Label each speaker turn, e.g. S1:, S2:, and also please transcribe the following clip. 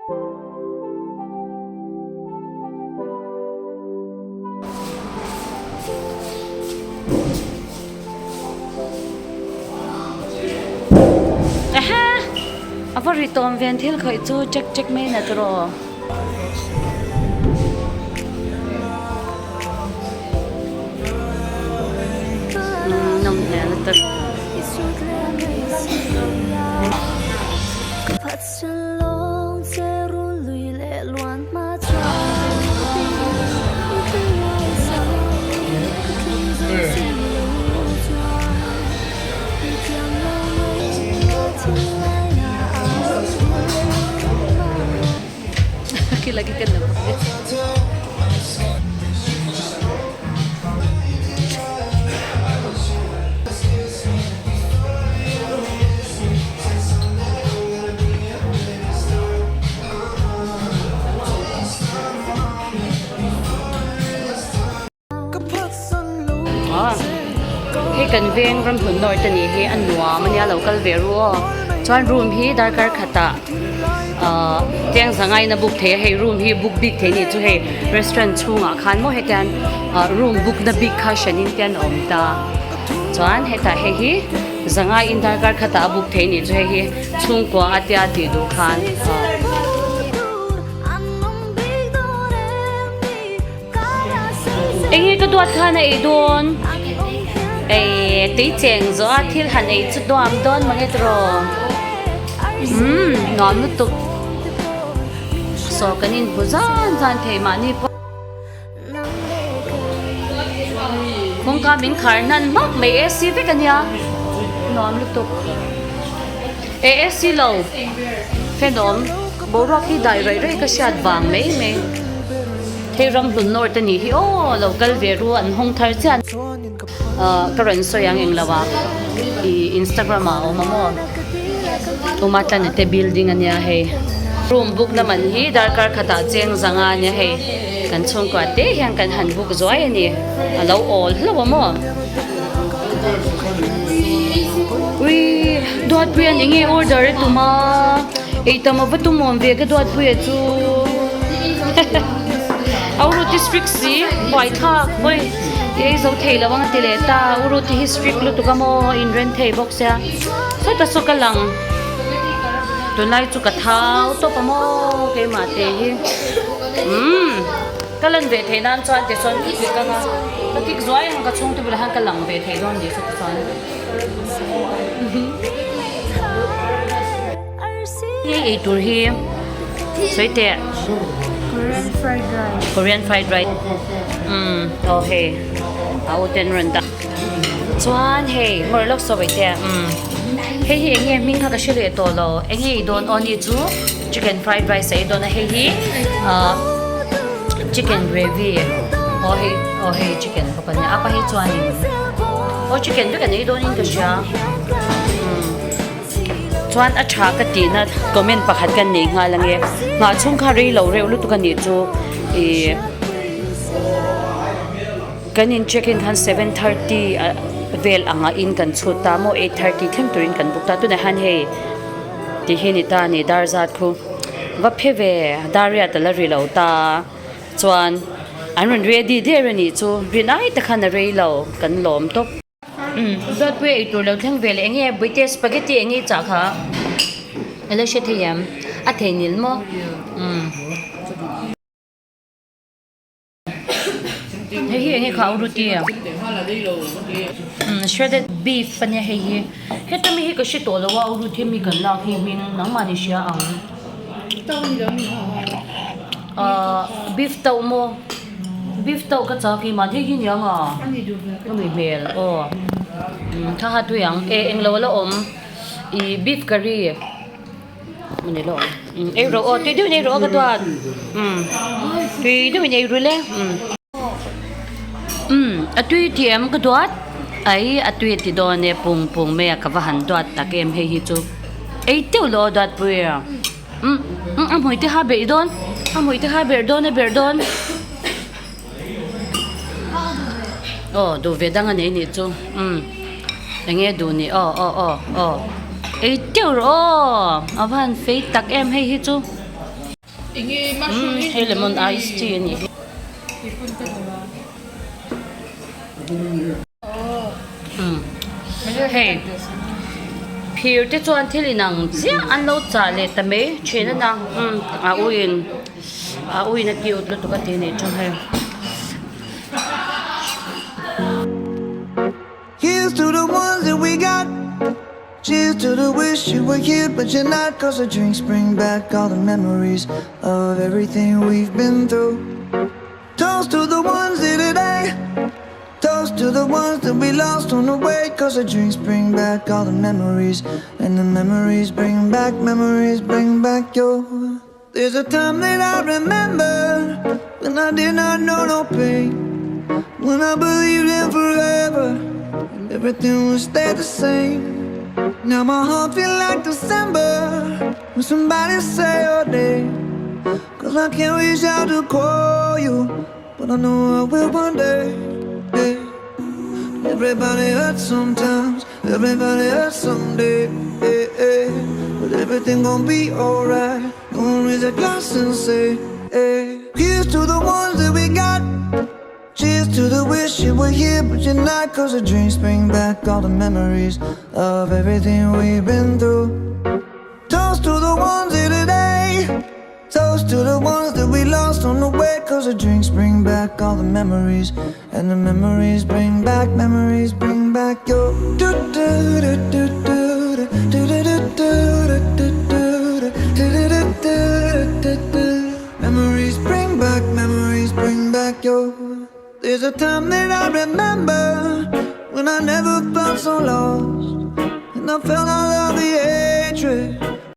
S1: Aha! A va ri tawm ven thil khawih chu check check mai na tiraw. Nawm hmel lutuk. Hei kan veng ramhlun north a nih hi a nuam a nia lo kal ve ru aw chuan room hi darkar khatah ahh teng zangain a book thei a hei room hi book bik thei a nih chu hei restaurant chhungah khan maw hetiang ah room book na bik kha hranin te an awm ta chuan hetah hei hi zangai in darkar khatah a book thei a nih chu hei hi chhungkua a tia tih duh khan ahh. Enge ka duat khan a ei dawn? Ei tui cheng zawh a thil han ei chu duam dawn mange tiraw? Umm nuam lutuk saw kan inhmu zan zan thei mahni pawh kawngka min khar hnan hmak mai AC vek a nia nuam lutuk e AC lo fan awm boruak hi dai raih raih ka hriat vang mai mai. Hei ramhlun north a nih hi aw lo kal ve ru an hawng thar chiah ah ka rawn sawi ang englo ah ih instagram ah a awm a maw Uma tlana te building a nia hei room book na man hi darkar khatah cheng zanga a nia hei kan chhungkua te hian kan han book zuai a ni a lo awl hlauh a maw ui Duatpuia'n enge order a tum a. Eitam a va tumawm ve ka duatpuia chu Auru district si huai thlak hawi i ei zo thei lo ang a ti leh ta Auru te hi strict lutuk a maw in ren thei bawk sia sawta saw ka lang tunlai chu ka thau tawp a maw keimah te hi umm ka lan ve theih nan chuan tichuan ka kik ang a ka kik zuai ang ka chhungte bulah hian ka lang ve thei dawn ni saw chuan. Hei ei tur hi sawi teh
S2: Korean fried rice
S1: Korean fried rice umm aw hei a u ten rawn dah chuan hei ngawr lawk sawi teh umm hei hi eng nge hming kha ka hre leh tawh lo eng nge i dawn aw ni chu chicken fried rice a i dawn a hei hi ah chicken gravy aw hei aw hei chicken bawk a nia apa hi chuanin aw chicken vek an ei dawnin ka hria umm. Chuan a tha ka tihna comment pakhat kan nei nghal ange nghah chhung kha rei lo reuh lutuk a nih chu ih kan in check in khan 7:30 ah vel anga in kan chhut ta maw 8:30 thleng turin kan book ta tunah hian hei ti hi ni ta a ni dar zat khu va phe ve dar riat a la ri lo ta chuan an rawn ready der a nih chu rin ai te khan a rei lo kan lawm tawp. Zawtpuia ei tur lo thleng ve leh enge Brite spaghetti enge i chah kha i la hre thei em a thei nil maw umm hei hi enge kha ruti umm shredded beef ania hei hi heta mi hi ka hre tawh lo a ruti mi kan lak hi hming nangmahni hria ang ahh beef tauh maw. Beef tauh ka chak hi mahni hi niang a ka nui hmel aw tha ha tui ang e englo a la awm ih beef curry mawni la awm ei rawh aw tui deuhin ei rawh aw ka duat umm tui deuhin ei ru le umm umm a tui tih em ka duat ai a tui a ti dawn e pung pung mai a ka va han duat tak em hei hi chu ei teuh lo aw duatpui a. Umm umm a hmui te kha beih dawn a hmui te kha berh dawn a berh dawn aw duh ve dang a nei nih chu umm eng nge duh ni aw aw aw aw ei teuh rawh aw a va han fei tak em hei hi chu. Umm hei lemon ice tea a nih hi. Umm hei phir te chuan thil inang chiah an lo chah leh ta mai thin a na umm a uiin a uiin a cute lutuk a tih a nih chu hei.
S3: Here's to the ones that we got Cheers to the wish you were here but you're not Cause the drinks bring back all the memories Of everything we've been through Toast to the ones here today Toast to the ones that we lost on the way Cause the drinks bring back all the memories And the memories bring back, memories bring back your There's a time that I remember When I did not know no pain When I believed in forever And everything would stay the same Now my heart feel like December When somebody say your name Cause I can't reach out to call you But I know I will one day yeah. Everybody hurts sometimes Everybody hurts someday yeah, yeah. But everything gon' be alright Gonna raise a glass and say hey. Here's to the ones that we got Cheers to the wish you were here but you're not Cause the dreams bring back all the memories Of everything we've been through Toast to the ones here today Toast to the ones that we lost on the way Cause the drinks bring back all the memories And the memories bring back, memories bring back your do do do do do do do do do do do do do do do do Memories bring back, memories bring back your There's a time that I remember When I never felt so lost And I felt all of the hatred.